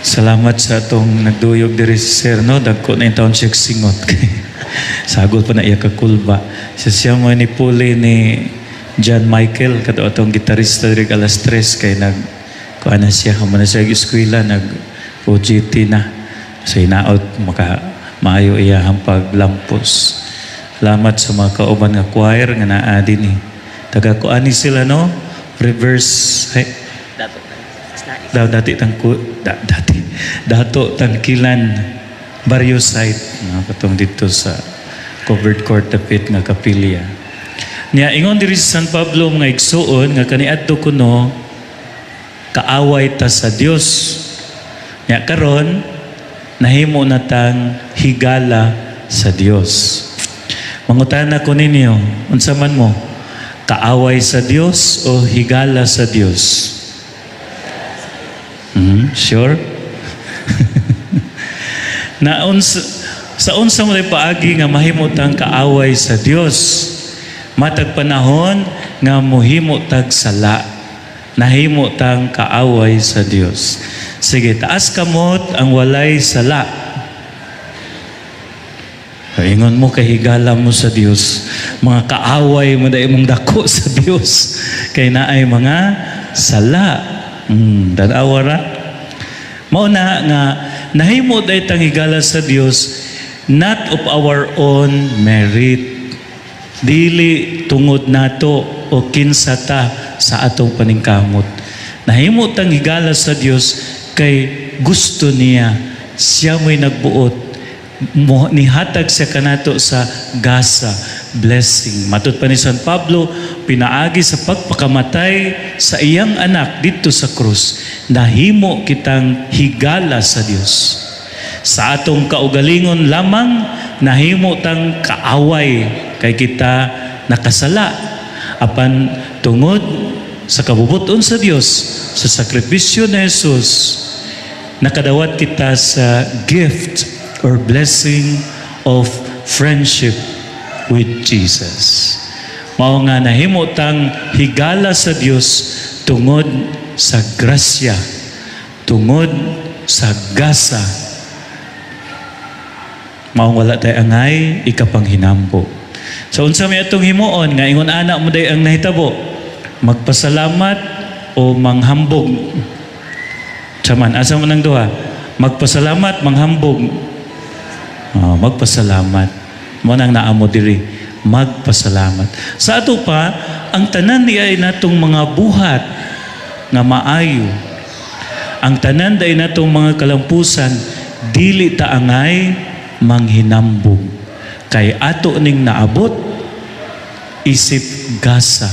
Salamat sa atong nagduyog diri si Sir, no? Dagko na intawon siya singot. Sagol pa na iya kakulba. Sa siya mo ni puli ni John Michael, kato atong gitarista diri alas 3 kay nag kuan na siya, human na siya eskwela, nag OJT na. Sa hinaot maka maayo iyahang paglampos. Salamat sa mga kauban nga choir nga naa dinhi. Taga kuan ni sila, no? Reverse ay, Dato. Daw dati tangku da, dati Dato Tangkilan Barrio site, no, katong dito sa covered court dapit nga kapilya. Niya ingon diri sa San Pablo, mga igsuon, nga kaniadto kuno kaaway ta sa Dios. Nya karon nahimo na tang higala sa Dios. Mangutana ko ninyo, unsa man mo? Kaaway sa Dios o higala sa Dios? Sure? Na unsa, sa unsa mo paagi nga mahimo tang kaaway sa Dios? Matag panahon nga mohimo tag sala, nahimo tang kaaway sa Dios. Sige, taas kamot ang walay sala. Ingon mo kay higala mo sa Dios. Mga kaaway mo dahil mong dako sa Dios. Kay naay mga sala. Tanawa ra. Mao na nga nahimo day tang higala sa Dios not of our own merit. Dili tungod nato o kinsa ta sa atong paningkamot. Nahimo tang higala sa Dios kay gusto niya, siya mo'y nagbuot mo, nihatag siya kanato sa gasa, blessing. Matud pa ni San Pablo, pinaagi sa pagpakamatay sa iyang anak dito sa krus, nahimo kitang higala sa Dios. Sa atong kaugalingon lamang, nahimo tang kaaway kay kita nakasala. Apan tungod sa kabubuton sa Dios, sa sakripisyo ni Jesus, nakadawat kita sa gift or blessing of friendship with Jesus. Mao nga nahimo tang higala sa Dios tungod sa grasya, tungod sa gasa. Mao wala tay angay ikapanghinambo. So unsa may atong himuon nga ingon ana mo day ang nahitabo? Magpasalamat o manghambog? Saman, asa man ang duha? Magpasalamat, manghambog. Oh, magpasalamat. Mo nang naamo diri, magpasalamat. Sa ato pa, ang tanan niya ay natong mga buhat nga maayo. Ang tanan day natong mga kalampusan, dili ta angay manghinambog. Kay ato ning naabot isip gasa,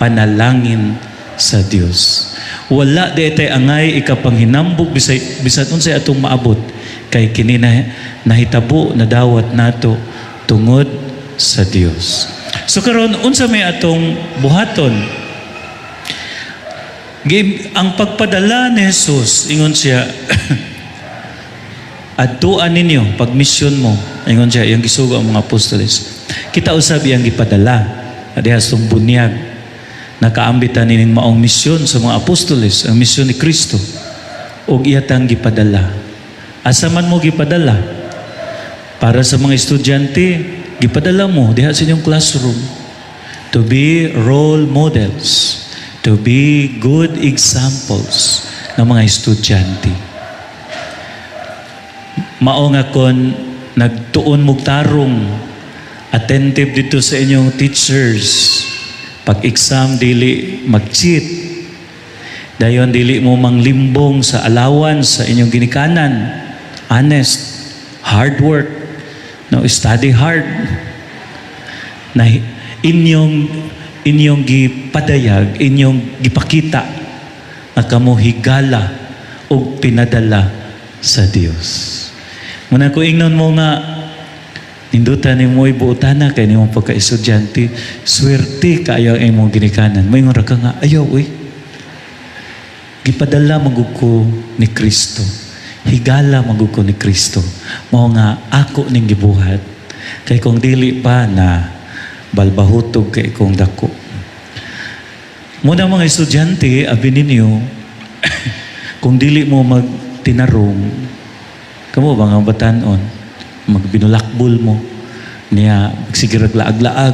panalangin sa Dios. Wala di tay angay ikapanghinambog bisay bisan unsay atong maabot kay kini na nahitabo, nadawat nato tungod sa Dios. So karon, unsa may atong buhaton? Ang pagpadala ni Jesus, ingon siya, "Adtuan ninyo pag mission mo." Ingon siya, iyang gisugo ang mga apostoles. Kita usab iyang gipadala diha sa bunyag. Nakaambitan nining maong misyon sa mga apostoles, ang misyon ni Kristo. Og iya tang gipadala. Asa man mo gipadala? Para sa mga estudyante, gipadala mo diha sa inyong classroom to be role models, to be good examples ng mga estudyante. Mao nga kon nagtuon mog tarong, attentive dito sa inyong teachers, pag-exam dili mag-cheat, dayon dili mo manglimbong sa allowance sa inyong ginikanan, honest, hard work, no, study hard, na inyong inyong gipadayag, inyong gipakita nga kamo higala og pinadala sa Dios. Muna ko ingnon mo nga nindutan nimo buotana kay nimong pagka-estudyante, swerte kaayo ang imong ginikanan. Moingon ra ka nga, "Ayaw uy. Gipadala man gud ko ni Kristo. Higala man gud ko ni Kristo. Mao nga ako ning gibuhat. Kay kung dili pa na balbahutog kay kong dako." Muna mga estudyante, abi ninyo, kung dili mo mag magtinarong, kamo ba nga batanon, magbinulakbol mo, niya magsige rag laag-laag,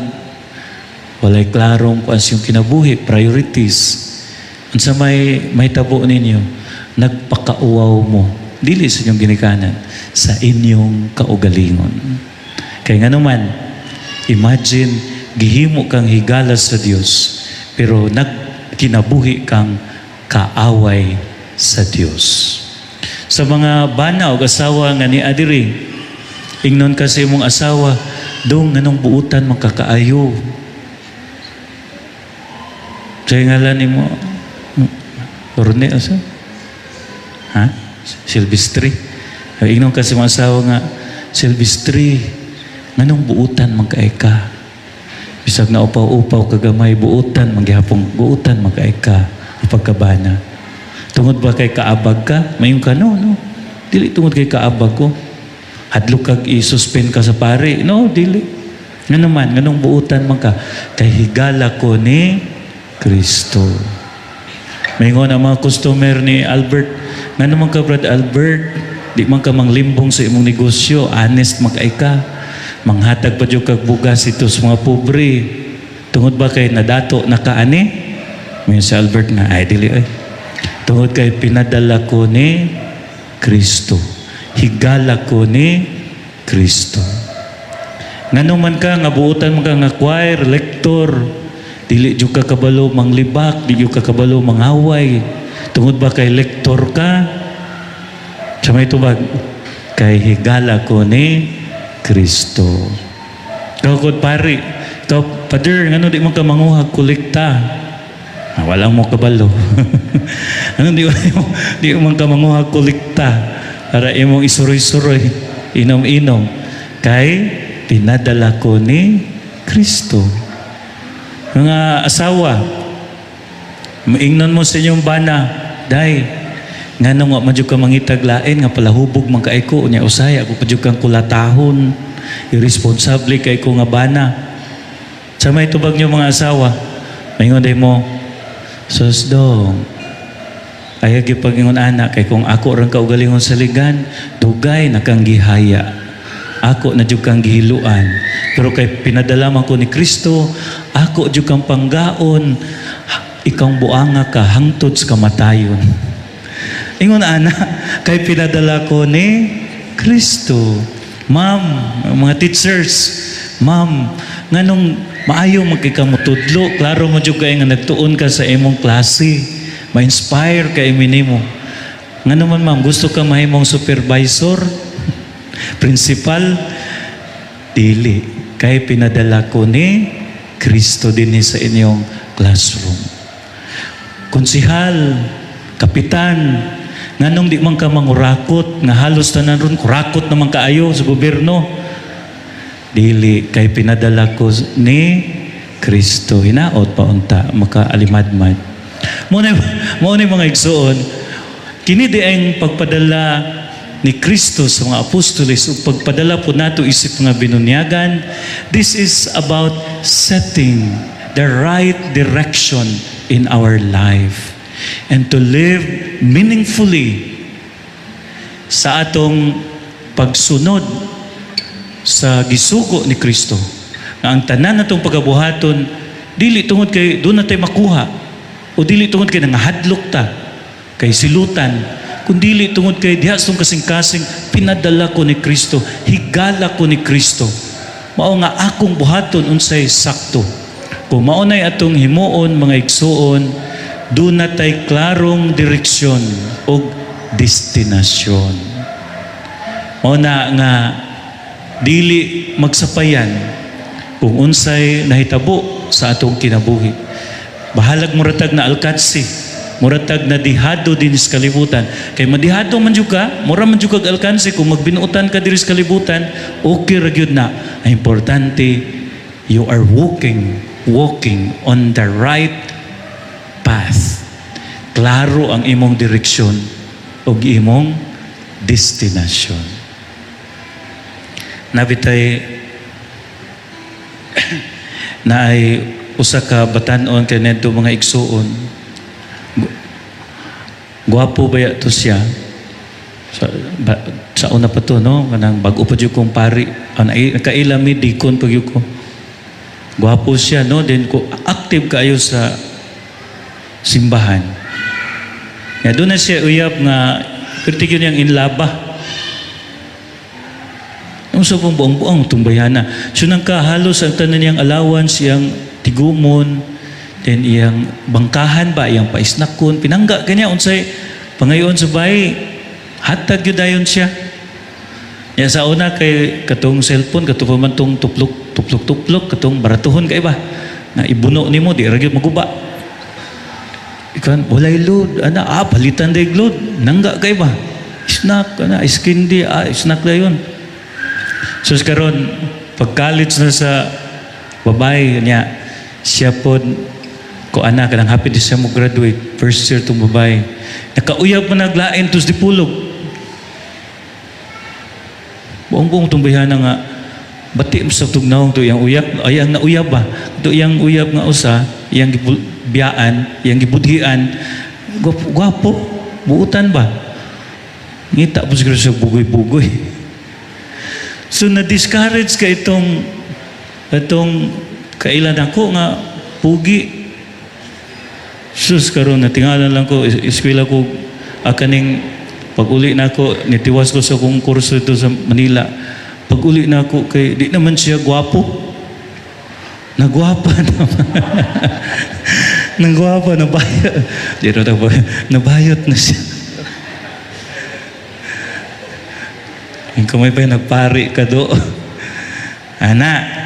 walay klarong kung yung kinabuhi, priorities. Unsa may mahitabo ninyo, nagpakauwaw mo, dili sa inyong ginikanan, sa inyong kaugalingon. Kay nga naman, imagine, gihimo kang higala sa Dios, pero nagkinabuhi kang kaaway sa Dios. Sa mga bana o asawa nga ni adiri, ingnon kasi imong asawa, "Dong, nganong buutan man ka kaayo?" Sa ngalan nimo, Orne, asa? Ha? Silvestri. Ingnon kasi imong asawa nga, "Silvestri, nganong buutan man kay ka? Bisag na upaw-upaw kagamay, buutan man gihapon, buutan man kay ka pagkabana. Tungod ba kay kaabag ka?" Mayon ka, "No, no. Dili tungod kay kaabag ko. Hadlok kag i-suspend ka sa pari. No, dili. Nga naman, nganong buutan man ka?" "Kay higala ko ni Kristo." Maingon ang mga customer ni Albert, "Nga naman ka, Brad Albert, di man ka manglimbong sa imong negosyo, honest man kay ka. Manghatag pa jud kag bugas ito sa mga pobre. Tungod ba kay nadato na ka ani?" May si Albert nga, "Ay, dili ay. Tungod kay pinadala ko ni Kristo. Higala ko ni Kristo." Ngano man ka nga buutan man ka nga choir, lector, dili jud ka kabalo manglibak, di jud ka kabalo mangaway. Tungod ba kay lector ka? Sa may tubag, "Kay higala ko ni Kristo." Ikaw kod pari, ikaw, Father, ngano di mo ka manguha kolekta? Ah, walang mo kabalo. Ano di mo ka manguha kolekta para imong isuroy-suroy, inom-inom? "Kay pinadala ko ni Kristo." Mga asawa, maingnon mo sa inyong bana, "Day, nganong wa man jud ka mangitag lain nga palahubog man kay ko, unya usahay ako pa jud kang kulatahon, irresponsible kay ko nga bana." Sa may tubag niyo, mga asawa, maingon day mo, "Sus dong, ayaw gyud ana kay kung ako rang kaugalingon saligan, dugay na kang gihaya. Ako na jud kang gihiluan. Pero kay pinadala man ko ni Kristo, ako jud kang panggaon, ikang buanga ka hangtod sa kamatayon." Ingon ana, "Kay pinadala ko ni Kristo." Ma'am, mga teachers, ma'am, nganong maayo man kay ka motudlo, klaro mo jud kay nga nagtuon ka sa imong klase, ma-inspire kay nimo. Ngano man, ma'am, gusto ka mahimong supervisor, principal? "Dili, kay pinadala ko ni Kristo dinhi sa inyong classroom." Konsihal, kapitan, nganong di man ka mangurakot nga halos tanan ron kurakot naman kaayo sa gobyerno? "Dili, kay pinadala ko ni Kristo." Hinaot pa unta makaalimadmad. Mo na mga igsuon, kini di ang pagpadala ni Kristo sa mga apostoles ug pagpadala po nato isip nga binunyagan. This is about setting the right direction in our life and to live meaningfully sa atong pagsunod sa gisugo ni Kristo. Nga ang tanan natong pagabuhaton dili tungod kay duna tay makuha o dili tungod kay nangahadlok ta kay silutan, kundili tungod kay diha sa kasing-kasing pinadala ko ni Kristo, higala ko ni Kristo. Mao nga akong buhaton unsay sakto. Kung mao nay atong himuon, mga igsuon, duna tay klarong direksyon og destinasyon. Mao na nga dili magsapayan kung unsay nahitabo sa atong kinabuhi. Bahalag muratag na alkansi, muratag na dihado din sa kalibutan. Kay madihado man jud ka, mura man jud kag alkansi kung magbinuotan ka diri sa kalibutan, okay ra gyud na. Ang importante, you are walking on the right path. Klaro ang imong direksyon ug imong destinasyon. Nabitay na ay usa ka batan-on kay neto, mga igsuon. Gwapo baya to siya. Sa una pa to, no? Kanang bag-o pa jud kong pari. Ah, nakaila mi, deacon pa gyud ko. Gwapo siya, no? Then ko active kaayo sa simbahan. Ya, doon na siya uyab nga perti gyud niyang in love ba. Ang sa pong buang-buang itong bayana. So nang kahalos ang tanan niyang allowance, iyang tigumon, then iyang bangkahan ba, iyang paisnakon, pinangga kanya, unsay pangayon sa bahay, hatag yun dayon siya. Ya, sa una kay katong cellphone, kato pa man tong tuplok tuplok tuplok, katong baratuhon kay ba na ibuno nimo, di ra gyud maguba. Ikan walay load ana, ah, palitan day load, nangga kay ba, snack ana, ice candy, ah, snack dayon. So karon pag college na sa babae niya, siya pod ko ana, kanang happy di siya mo graduate, first year tong babae. Nakauyab pa naglain tos dipulog. Buong-buong itong bayhana nga, bati mo sa tugnaw to iyang uyab, ay ang nauyab ba? To iyang uyab nga usa, iyang biyaan, iyang gibudhian, gwapo, gwapo, buutan ba? Ngita po siguro siya bugoy-bugoy. So na-discourage ka itong kailan ako nga pugi. Sus, karon natingalan lang ko eskwela ko akaning pag-uli na ako, nitiwas ko sa akong kurso ito sa Manila. Pag-uli na ako kay di naman siya gwapo. Nagwapa naman. Nagwapa, nabayot. Di raw nabayot na siya. Yung kamay pa yung nagpari ka do. Ana.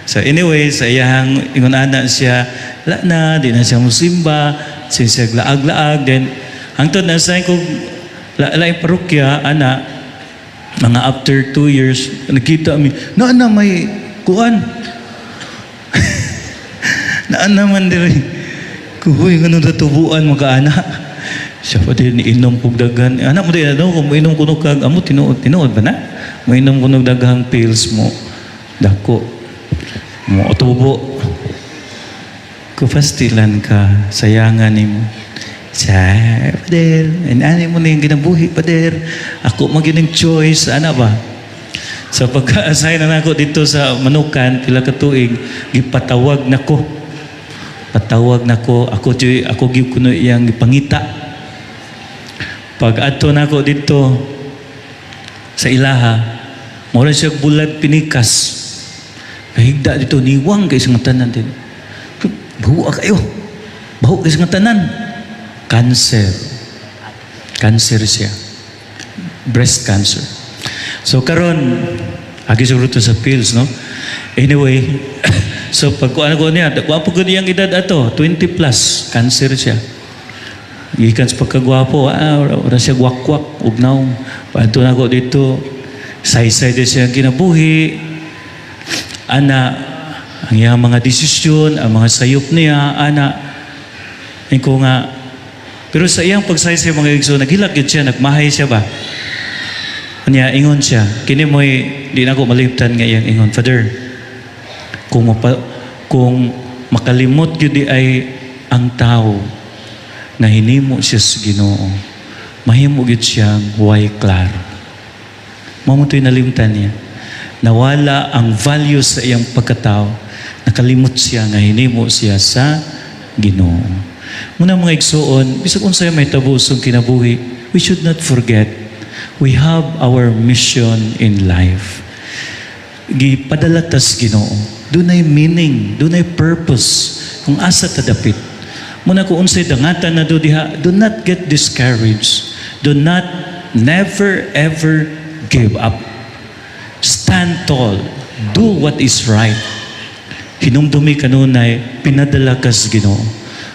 So anyway, sa iyang ingon ana siya, la na, di na siya musimba, siya siya laag-laag. Then, hangtod na sa ko, la, la yung parokya, ana, mga after 2 years, nakita mi, na na may kuan. Naan naman diri. Kuhoy, ganun natubuan mga ana. Siya pa din inom kog daghan. Anak mo din, ano, kung mainom kuno kag, amo tinuod, tinuod ba na? Mainom kuno daghang pills mo. Dako. Mo tubo. Kupastilan ka, sayangan nimo. Sa, pader, ani mo na yung ginabuhi, pader. Ako magining choice, ana ba? So pagka-assign na nako dito sa Manukan, pila ka tuig, gipatawag nako. Patawag nako, ako jud, ako gyud kuno iyang gipangita. Pag adto nako dito sa ilaha, mura siya bulad pinikas. Kahigda dito, niwang kay sa tanan din. Baho kayo. Baho kay sa tanan. Cancer. Cancer siya. Breast cancer. So karon agi siguro to sa pills, no? Anyway, so pag kuan ko niya, gwapo ko niyang edad ato, 20 plus, cancer siya. Gikan sa pagkagwapo, ah, wala siya gwakwak, ugnaw. Paadto na ko dito, saysay din siya ang kinabuhi. Ana, ang iyang mga desisyon, ang mga sayop niya, ana, ko nga, pero sa iyang pagsaysay, mga igsoon, naghilak yun siya, nagmahay siya ba? Niya, ingon siya, kini mo'y, di na ako malimtan nga iyang ingon, "Father, kung makalimot gyud di ay ang tao na hinimo siya sa Ginoo, mahimo gyud siyang way klaro." Mao mo to'y nalimtan niya. Nawala ang value sa iyang pagkatao. Nakalimot siya nga hinimo siya sa Ginoo. Muna mga igsuon, bisag unsay may tabo sa kinabuhi, we should not forget we have our mission in life. Gipadala tas Ginoo. Dunay meaning, dunay purpose kung asa ta dapit. Muna kung unsay dangatan na do diha, do not get discouraged. Do not, never ever give up. Stand tall. Do what is right. Hinumdumi kanunay, pinadala ka sa Ginoo.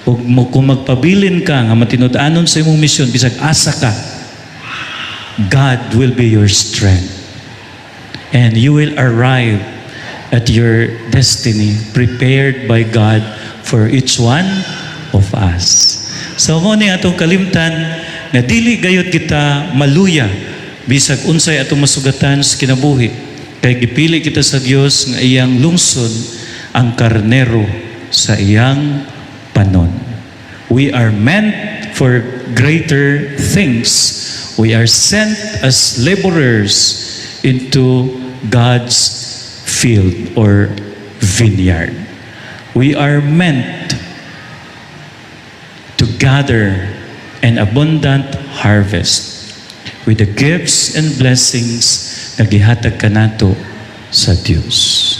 Ug mo kung magpabilin ka nga matinud-anon sa imong misyon, bisag asa ka, God will be your strength. And you will arrive at your destiny prepared by God for each one of us. So mo ni atong kalimtan nga dili gayud kita maluya bisag unsay atong masugatan sa kinabuhi kay gipili kita sa Dios nga iyang lungsod, ang karnero sa iyang panon. We are meant for greater things. We are sent as laborers into God's field or vineyard. We are meant to gather an abundant harvest with the gifts and blessings na gihatag kanato sa Dios.